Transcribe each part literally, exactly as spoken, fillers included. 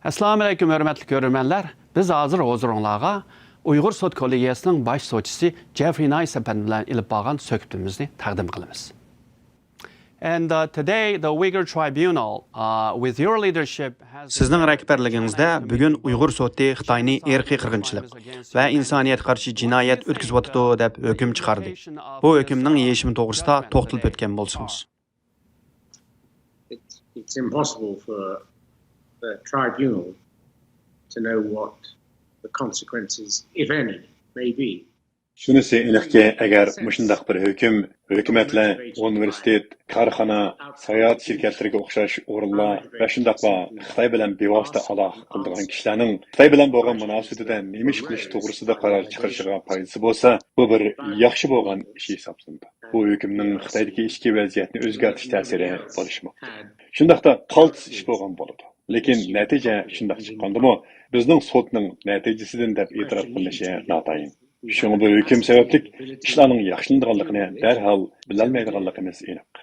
ئەسسالامۇ ئەلەيكۇم، ھۆرمەتلىك كۆرۈرمەنلەر. بىز ھازىر ھۇزۇرۇڭلارغا ئۇيغۇر سوت كوللېگىيەسىنىڭ باش سوتچىسى جېفرى نايس ئەپەندى بىلەن ئېلىپ بارغان سۆھبىتىمىزنى تەقدىم قىلىمىز. And uh, today the Uyghur Tribunal, uh, with your leadership, has سىزنىڭ رەھبەرلىكىڭىزدە بۈگۈن ئۇيغۇر سوتى خىتاينى ئىرقىي قىرغىنچىلىق ۋە ئىنسانىيەتكە قارشى جىنايەت ئۆتكۈزۈۋاتىدۇ دەپ ھۆكۈم چىقاردى. بۇ ھۆكۈمنىڭ يېشىمى توغرىسىدا توختىلىپ ئۆتكەن بولسىڭىز. It's, it's impossible for the tribunal to know what the consequences, if any, may be. شۇنىسى ئېنىقكى، ئەگەر مۇشۇنداق بىر ھۆكۈم ھۆكۈمەتلەر، ئۇنىۋېرسىتېت، كارخانا، ساياھەت شىركەتلىرىگە ئوخشاش ئورۇنلار ۋە شۇنداقلا خىتاي بىلەن بىۋاسىتە ئالاقە قىلىدىغان كىشىلەرنىڭ خىتاي بىلەن بولغان مۇناسىۋىتىدە نېمە ئىش قىلىش توغرىسىدا قارار چىقىرىشىغا پايدىسى بولسا، بۇ بىر ياخشى بولغان ئىش ھېسابلىنىدۇ. بۇ ھۆكۈمنىڭ خىتايدىكى ئىچكى ۋەزىيەتنى ئۆزگەرتىش تەسىرى بولۇشى مۇمكىن. شۇنداقتا قالتىس ئىش بولغان بولىدۇ. لېكىن نەتىجە شۇنداق چىققاندىمۇ، بىزنىڭ سوتنىڭ نەتىجىسىدىن دەپ ئېتىراپ قىلىنىشى ناتايىن. شۇڭا بۇ ھۆكۈم سەۋەبلىك ئىشلارنىڭ ياخشىلىنىدىغانلىقىنى دەرھال بىلەلمەيدىغانلىقىمىز ئېنىق.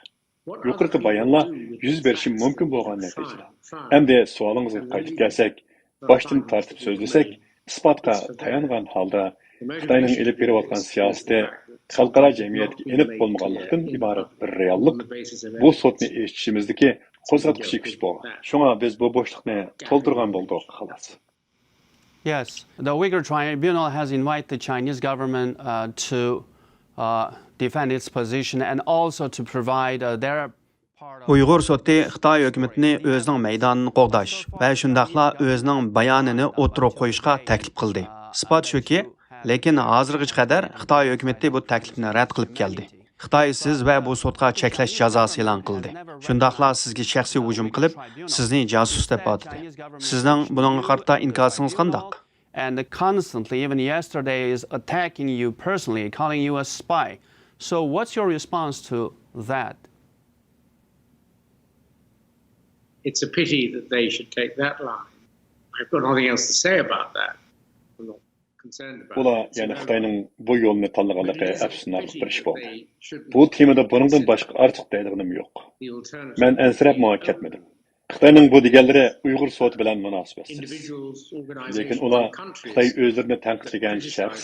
يۇقىرىقى بايانلار يۈز بېرىشى مۇمكىن بولغان نەتىجىلەر. ئەمدى سوئالىڭىزغا قايتىپ كەلسەك، باشتىن تارتىپ سۆزلىسەك، ئىسپاتقا تايانغان ھالدا خىتاينىڭ ئېلىپ بېرىۋاتقان سىياسىتى خەلقئارا جەمئىيەتكە ئېنىق بولمىغانلىقتىن ئىبارەت بىر رېئاللىق. بۇ سوتنى ئېچىشىمىزدىكى قوزغاتقۇچى كۈچ بولغان. شۇڭا بىز بۇ بوشلۇقنى تولدۇرغان بولدۇق، خالاس. Yes, the Uyghur Tribunal has invited the Chinese government uh, to uh, defend its position and also to provide uh, their part of. ئۇيغۇر سوتى خىتاي ھۆكۈمىتىنى ئۆزىنىڭ مەيدانىنى قوغداش ۋە شۇنداقلا ئۆزىنىڭ بايانىنى ئوتتۇرىغا قويۇشقا تەكلىپ قىلدى. ئىسپات شۇكى، لېكىن ھازىرغىچە قەدەر خىتاي ھۆكۈمىتى بۇ تەكلىپنى رەت قىلىپ كەلدى. خىتاي سىز ۋە بۇ سوتقا چەكلەش جازاسى ئېلان قىلدى. شۇنداقلا سىزگە شەخسىي ھۇجۇم قىلىپ، سىزنى جاسۇس دەپ ئاتىدى. سىزنىڭ بۇنىڭغا قارىتا ئىنكاسىڭىز قانداق؟ And constantly, even yesterday, is attacking you personally, calling you a spy. So what's your response to that? It's a pity that they should take that line. I've got nothing else to say about that. I'm not concerned about it. ئۇلار يەنە خىتاينىڭ بۇ يولنى تاللىغانلىقى ئەپسۇسلىنارلىق بىر ئىش بولدى. بۇ تېمىدا بۇنىڭدىن باشقا ئارتۇق دەيدىغىنىم يوق. مەن ئەنسىرەپ ماڭا كەتمىدىم. خىتاينىڭ بۇ دېگەنلىرى ئۇيغۇر سوتى بىلەن مۇناسىۋەتسىز. لېكىن ئۇلار خىتاي ئۆزلىرىنى تەنقىدلىگەن شەخس،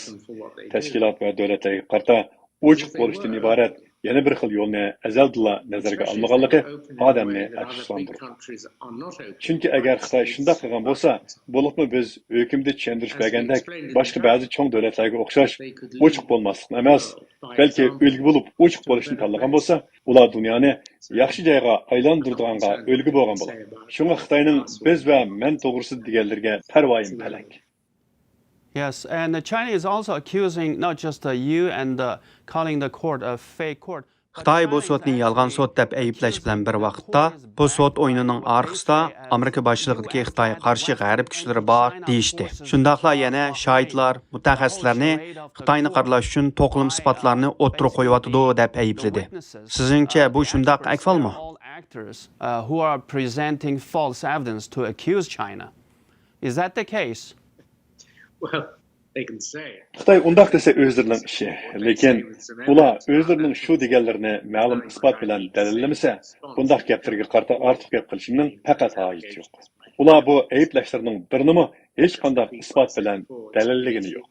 تەشكىلات ۋە دۆلەتلەرگە قارىتا ئوچۇق بولۇشتىن ئىبارەت يەنە بىر خىل يولنى ئەزەلدىنلا نەزەرگە ئالمىغانلىقى ئادەمنى ئەپسۇسلاندۇرىدۇ. چۈنكى ئەگەر خىتاي شۇنداق قىلغان بولسا، بولۇپمۇ بىز ھۆكۈمدە چۈشەندۈرۈش بەرگەندەك باشقا بەزى چوڭ دۆلەتلەرگە ئوخشاش ئوچۇق بولماسلىقنى ئەمەس، بەلكى ئۈلگە بولۇپ ئوچۇق بولۇشنى تاللىغان بولسا، ئۇلار دۇنيانى ياخشى جايغا ئايلاندۇرىدىغانغا ئۈلگە بولغان بولىدۇ. شۇڭا خىتاينىڭ بىز ۋە مەن توغرىسىدا دېگەنلىرىگە پەرۋايىم پەلەك. Yes, and China is also accusing not just uh, you and uh, calling the court a fake court. خىتاي بۇ سوتنى يالغان سوت دەپ ئەيىبلەش بىلەن بىر ۋاقىتتا، بۇ سوت ئويۇنىنىڭ ئارقىسىدا ئامېرىكا باشچىلىقىدىكى خىتايغا قارشى غەرب كۈچلىرى بار دېيىشتى. شۇنداقلا يەنە شاھىتلار، مۇتەخەسسىسلەرنى خىتاينى قارىلاش ئۈچۈن توقلىما ئىسپاتلارنى ئوتتۇرىغا قويۇۋاتىدۇ دەپ ئەيىبلىدى. سىزنىڭچە بۇ شۇنداق ئەھۋالمۇ؟ Actors uh, who are presenting false evidence to accuse China. Is that the case? Well, they can say it. خىتاي ئۇنداق دېسە ئۆزلىرىنىڭ ئىشى. لېكىن ئۇلار ئۆزلىرىنىڭ شۇ دېگەنلىرىنى مەلۇم ئىسپات بىلەن دەلىللىمىسە، بۇنداق گەپلىرىگە قارىتا ئارتۇق گەپ قىلىشىمنىڭ پەقەت ھاجىتى يوق. ئۇلار بۇ ئەيىبلەشلىرىنىڭ بىرىنىمۇ ھېچقانداق ئىسپات بىلەن دەلىللىگىنى يوق.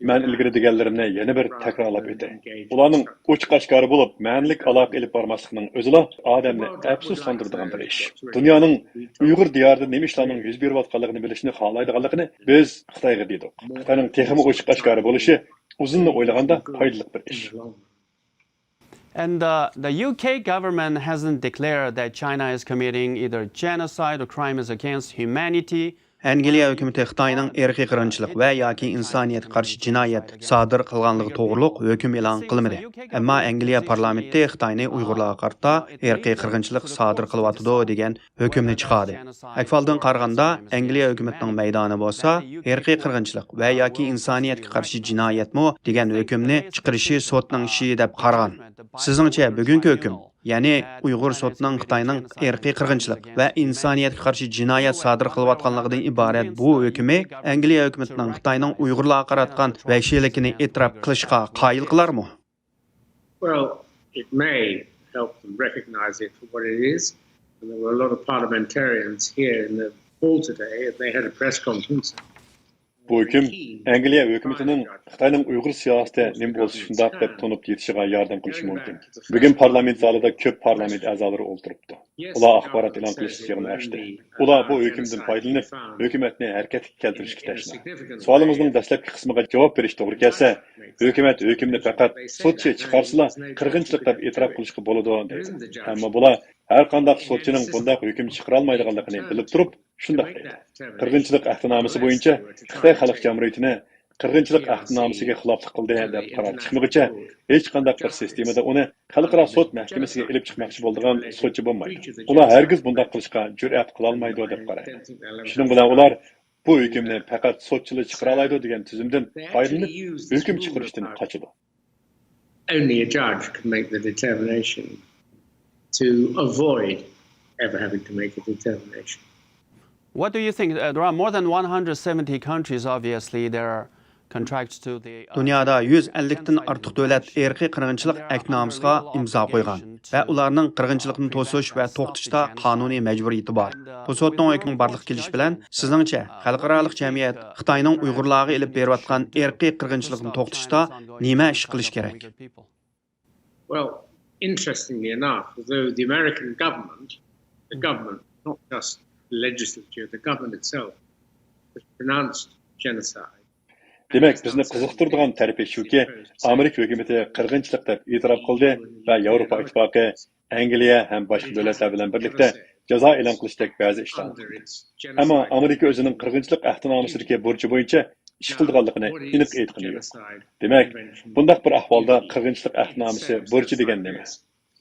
مەن ئىلگىرى دېگەنلىرىمنى يەنە بىر تەكرارلاپ ئۆتەي. ئۇلارنىڭ ئوچۇق ئاشكارا بولۇپ، مەنىلىك ئالاقە ئېلىپ بارماسلىقىنىڭ ئۆزىلا ئادەمنى ئەپسۇسلاندۇرىدىغان بىر ئىش. دۇنيانىڭ ئۇيغۇر دىيارىدا نېمە ئىشلارنىڭ يۈز بېرىۋاتقانلىقىنى بىلىشنى خالايدىغانلىقىنى بىز خىتايغا دېدۇق. خىتاينىڭ تېخىمۇ ئوچۇق ئاشكارا بولۇشى ئۇزۇننى ئويلىغاندا پايدىلىق بىر ئىش. And uh, the U K government hasn't declared that China is committing either genocide or crimes against humanity. ئەنگلىيە ھۆكۈمىتى خىتاينىڭ ئىرقىي قىرغىنچىلىق ۋە ياكى ئىنسانىيەتكە قارشى جىنايەت سادىر قىلغانلىقى توغرۇلۇق ھۆكۈم ئېلان قىلمىدى. ئەمما ئەنگلىيە پارلامېنتى خىتاينى ئۇيغۇرلارغا قارىتا ئىرقىي قىرغىنچىلىق سادىر قىلىۋاتىدۇ دېگەن ھۆكۈمنى چىقاردى. ئەھۋالدىن قارىغاندا، ئەنگلىيە ھۆكۈمىتىنىڭ مەيدانى بولسا، ئىرقىي قىرغىنچىلىق ۋە ياكى ئىنسانىيەتكە قارشى جىنايەتمۇ دېگەن ھۆكۈمنى چىقىرىشى سوتنىڭ ئىشى دەپ قارىغان. سىزنىڭچە بۈگۈنكى ھۆكۈم، يەنى ئۇيغۇر سوتىنىڭ خىتاينىڭ ئىرقىي قىرغىنچىلىق ۋە ئىنسانىيەتكە قارشى جىنايەت سادىر قىلىۋاتقانلىقىدىن ئىبارەت بۇ ھۆكۈمى ئەنگلىيە ھۆكۈمىتىنىڭ خىتاينىڭ ئۇيغۇرلارغا قاراتقان ۋەھشىيلىكىنى ئېتىراپ قىلىشقا قايىل قىلارمۇ؟ Well, it may help them recognize it for what it is. And there were a lot of parliamentarians here in the Hall today, they had a press conference. بۇ ھۆكۈم ئەنگلىيە ھۆكۈمىتىنىڭ خىتاينىڭ ئۇيغۇر سىياسىتى نېمە بولسا شۇنداق دەپ تونۇپ يېتىشىغا ياردەم قىلىشى مۇمكىن. بۈگۈن پارلامېنت زالىدا كۆپ پارلامېنت ئەزالىرى ئولتۇرۇپتۇ. ئۇلار ئاخبارات ئېلان قىلىش يىغىنى ئاچتى. ئۇلار بۇ ھۆكۈمدىن پايدىلىنىپ، ھۆكۈمەتنى ھەرىكەتكە كەلتۈرۈشكە تەشنا. سوئالىڭىزنىڭ دەسلەپكى قىسمىغا جاۋاب بېرىش توغرا كەلسە، ھۆكۈمەت ھۆكۈمنى پەقەت سوتچى چىقارسىلا قىرغىنچىلىق دەپ ئېتىراپ قىلىشقا بولىدۇ، دەيدۇ. ئەمما بۇلار ھەر قانداق سوتچىنىڭ بۇنداق ھۆكۈم چىقىرالمايدىغانلىقىنى بىلىپ تۇرۇپ، شۇنداق دەيدۇ. قىرغىنچىلىق ئەھدىنامىسى بويىچە خىتاي خەلق جۇمھۇرىيىتىنى قىرغىنچىلىق ئەھدىنامىسىگە خىلاپلىق قىلدى دەپ قارار چىقمىغۇچە، ھېچقانداق بىر سىستېمىدا ئۇنى خەلقئارا سوت مەھكىمىسىگە ئېلىپ چىقماقچى بولىدىغان سوتچى بولمايدۇ. ئۇلار ھەرگىز بۇنداق قىلىشقا جۈرئەت قىلالمايدۇ دەپ قارايدۇ. شۇنىڭ بىلەن ئۇلار بۇ ھۆكۈمنى پەقەت سوتچىلا چىقىرالايدۇ دېگەن تۈزۈمدىن پايدىلىنىپ، ھۆكۈم چىقىرىشتىن قاچىدۇ. Only a judge can make the determination to avoid ever having to make a determination. What do you think? Uh, there are more than one hundred seventy countries, obviously, there are contracts to the, uh, دۇنيادا يۈز ئەللىكتىن ئارتۇق دۆلەت ئىرقىي قىرغىنچىلىق ئەھدىنامىسىغا ئىمزا قويغان ۋە ئۇلارنىڭ قىرغىنچىلىقنى توسۇش ۋە توختىتىشتا قانۇنىي مەجبۇرىيىتى بار. بۇ سوتنىڭ ھۆكمى بارلىققا كېلىشى بىلەن، سىزنىڭچە، خەلقئارالىق جەمئىيەت خىتاينىڭ ئۇيغۇرلارغا ئېلىپ بېرىۋاتقان ئىرقىي قىرغىنچىلىقنى توختىتىشتا نېمە ئىش قىلىش كېرەك؟ Well, interestingly enough, although the American government, the government, not just the legislature, the government itself, has pronounced genocide. دېمەك، بىزنى قىزىقتۇرىدىغان تەرىپى شۇكى، ئامېرىكا ھۆكۈمىتى قىرغىنچىلىق دەپ ئېتىراپ قىلدى ۋە ياۋروپا ئىتتىپاقى، ئەنگلىيە ھەم باشقا دۆلەتلەر بىلەن بىرلىكتە جازا ئېلان قىلىشتەك بەزى ئىشلارنى قىلدى. ئەمما ئامېرىكا ئۆزىنىڭ قىرغىنچىلىق ئەھدىنامىسىدىكى بۇرچى بويىچە ئىش قىلىدىغانلىقىنى ئېنىق ئېيتقىنى يوق. دېمەك، بۇنداق بىر ئەھۋالدا قىرغىنچىلىق ئەھدىنامىسى بۇرچى دېگەن نېمە؟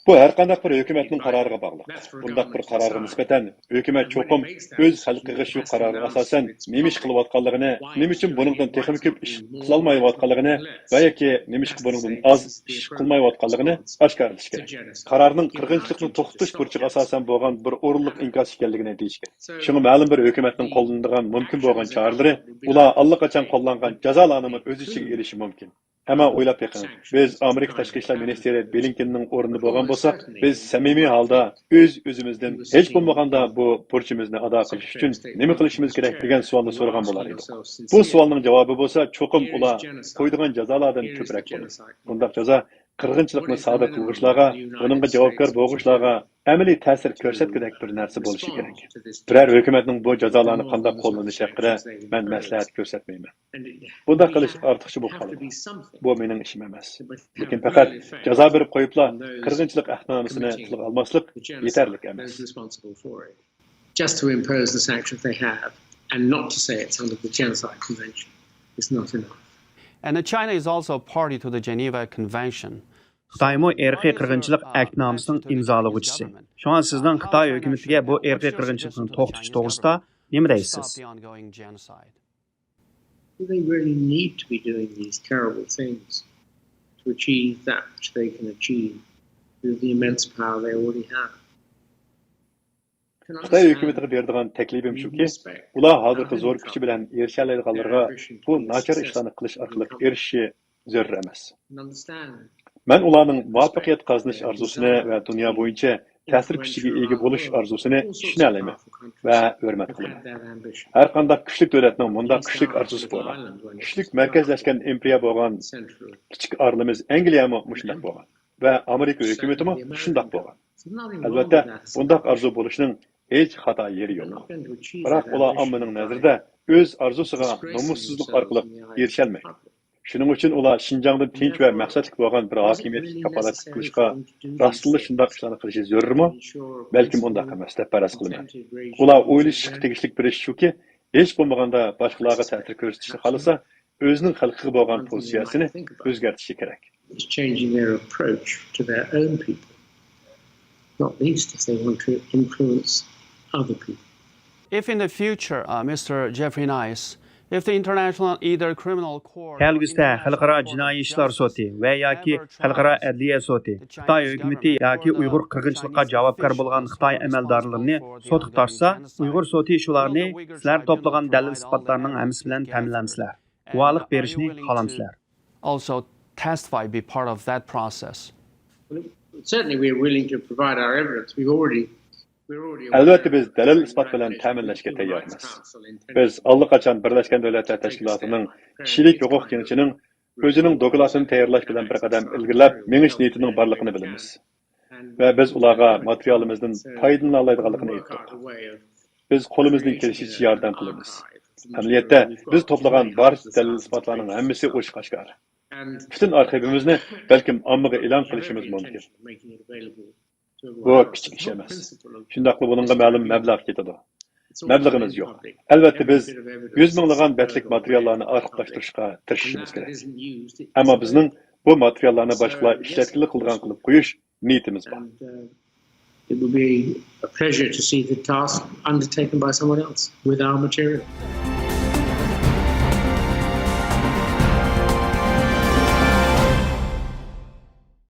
بۇ ھەر قانداق بىر ھۆكۈمەتنىڭ قارارىغا باغلىق. بۇنداق بىر قارارغا نىسبەتەن ھۆكۈمەت چوقۇم ئۆز خەلقىگە شۇ قارارغا ئاساسەن نېمە ئىش قىلىۋاتقانلىقىنى، نېمە ئۈچۈن بۇنىڭدىن تېخىمۇ كۆپ ئىش قىلالمايۋاتقانلىقىنى ۋە ياكى نېمە ئىشقا بۇنىڭدىن ئاز ئىش قىلمايۋاتقانلىقىنى ئاشكارىلىشى كېرەك. قارارنىڭ قىرغىنچىلىقنى توختىتىش بۇرچىغا ئاساسەن بولغان بىر ئورۇنلۇق ئىنكاس ئىكەنلىكىنى دېيىش كېرەك. شۇڭا مەلۇم بىر ھۆكۈمەتنىڭ قوللىنىدىغان مۇمكىن بولغان چارىلىرى، ئۇلار ئاللىقاچان قوللانغان جازالارنىمۇ ئۆز ئىچىگە ئېلىشى مۇمكىن. ئەمما ئويلاپ بېقىڭ، بىز ئامېرىكا تاشقى ئىشلار مىنىستىرى بلىنكېننىڭ ئورنىدا بولغان بولساق، بىز سەمىمىي ھالدا ئۆز-ئۆزىمىزدىن ھېچ بولمىغاندا بۇ بۇرچىمىزنى ئادا قىلىش ئۈچۈن نېمە قىلىشىمىز كېرەك دېگەن سوئالنى سورىغان بولار ئىدۇق. بۇ سوئالنىڭ جاۋابى بولسا، چوقۇم ئۇلار قويىدىغان جازالاردىن كۆپرەك بولىدۇ. بۇنداق جازا قىرغىنچىلىقنى سادىر قىلغۇچىلارغا، بۇنىڭغا جاۋابكار بولغۇچىلارغا ئەمەلىي تەسىر كۆرسەتكۈدەك بىر نەرسە بولۇشى كېرەك. بىرەر ھۆكۈمەتنىڭ بۇ جازالارنى قانداق قوللىنىشى ھەققىدە مەن مەسلىھەت كۆرسەتمەيمەن. بۇنداق قىلىش ئارتۇقچە بولۇپ قالىدۇ. بۇ مېنىڭ ئىشىم ئەمەس. لېكىن پەقەت جازا بېرىپ قويۇپلا قىرغىنچىلىق ئەھدىنامىسىنى تىلغا ئالماسلىق يېتەرلىك ئەمەس. Just to impose the sanctions they have and not to say it's under the Genocide Convention is not enough. And China is also a party to the Geneva Convention. خىتايمۇ ئىرقىي قىرغىنچىلىق ئەھدىنامىسىنىڭ ئىمزالىغۇچىسى. شۇڭا سىزنىڭ خىتاي ھۆكۈمىتىگە بۇ ئىرقىي قىرغىنچىلىقنى توختىتىش توغرىسىدا نېمە دەيسىز؟ Do they really need to be doing these terrible things to achieve that which they can achieve with the immense power they already have? خىتاي ھۆكۈمىتىگە بېرىدىغان تەكلىپىم شۇكى، ئۇلار ھازىرقى زور كۈچى بىلەن ئېرىشەلەيدىغانلىرىغا بۇ ناچار ئىشلارنى قىلىش ئارقىلىق ئېرىشىشى زۆرۈر ئەمەس. مەن ئۇلارنىڭ مۇۋەپپەقىيەت قازىنىش ئارزۇسىنى ۋە دۇنيا بويىچە تەسىر كۈچىگە ئىگە بولۇش ئارزۇسىنى چۈشىنەلەيمەن ۋە ھۆرمەت قىلىمەن. ھەر قانداق كۈچلۈك دۆلەتنىڭ مۇنداق كۈچلۈك ئارزۇسى بولغان. كۈچلۈك مەركەزلەشكەن ئىمپېرىيە بولغان كىچىك ئارىلىمىز ئەنگلىيەمۇ مۇشۇنداق بولغان ۋە ئامېرىكا ھۆكۈمىتىمۇ شۇنداق بولغان. ئەلۋەتتە، بۇنداق ئارزۇ بولۇشنىڭ ھېچ خاتا يېرى يوق. بىراق ئۇلار ئاممىنىڭ نەزىرىدە ئۆز ئارزۇسىغا نومۇسسىزلىق ئارقىلىق ئېرىشەلمەيدۇ. شۇنىڭ ئۈچۈن ئۇلار شىنجاڭدىن تىنچ ۋە مەقسەتلىك بولغان بىر ھاكىمىيەتكە كاپالەتلىك قىلىشقا راستتىنلا شۇنداق ئىشلارنى قىلىشى زۆرۈرمۇ؟ بەلكىم ئۇنداق ئەمەس دەپ پەرەز قىلىمەن. ئۇلار ئويلىشىشقا تېگىشلىك بىر ئىش شۇكى، ھېچ بولمىغاندا باشقىلارغا تەسىر كۆرسىتىشنى خالىسا، ئۆزىنىڭ خەلقىگە بولغان پوزىتسىيەسىنى ئۆزگەرتىشى كېرەك. Is changing their approach to their own people, not least if they want to influence other people. If in the future, uh, Mister Jeffrey Nice, if the international either criminal court or كەلگۈسىدە خەلقئارا جىنايى ئىشلار سوتى ۋە ياكى خەلقئارا ئەدلىيە سوتى خىتاي ھۆكۈمىتى ياكى ئۇيغۇر قىرغىنچىلىقىغا جاۋابكار بولغان خىتاي ئەمەلدارلىرىنى سوتقا تارتسا، ئۇيغۇر سوتى شۇلارنى سىلەر توپلىغان دەلىل-ئىسپاتلارنىڭ ھەممىسى بىلەن تەمىنلەمسىلەر، گۇۋاھلىق بېرىشنى خالامسىلەر؟ Also testify, be part of that process. Well, certainly we're willing to provide our evidence. We've already ئەلۋەتتە، بىز دەلىل-ئىسپات بىلەن تەمىنلەشكە تەييارمىز. بىز ئاللىقاچان بىرلەشكەن دۆلەتلەر تەشكىلاتىنىڭ كىشىلىك ھوقۇق كېڭىشىنىڭ ئۆزىنىڭ دوكلاتىنى تەييارلاش بىلەن بىر قەدەم ئىلگىرىلەپ مېڭىش نىيىتىنىڭ بارلىقىنى بىلىمىز. ۋە بىز ئۇلارغا ماتېرىيالىمىزدىن پايدىلىنالايدىغانلىقىنى ئېيتتۇق. بىز قولىمىزدىن كېلىشىچە ياردەم قىلىمىز. ئەمەلىيەتتە، بىز توپلىغان بارچە دەلىل-ئىسپاتلارنىڭ ھەممىسى ئوچۇق-ئاشكارا. پۈتۈن ئارخىۋىمىزنى بەلكىم ئاممىغا ئېلان قىلىشىمىز مۇمكىن. بۇ كىچىك ئىش ئەمەس. شۇنداقلا بۇنىڭغا مەلۇم مەبلەغ كېتىدۇ. مەبلىغىمىز يوق. ئەلۋەتتە، بىز يۈز مىڭلىغان بەتلىك ماتېرىياللارنى ئارخىپلاشتۇرۇشقا تىرىشىشىمىز كېرەك. ئەمما بىزنىڭ بۇ ماتېرىياللارنى باشقىلار ئىشلەتكىلى قىلىدىغان قىلىپ قويۇش نىيىتىمىز بار. And uh, it would be a pleasure to see the task undertaken by someone else with our material.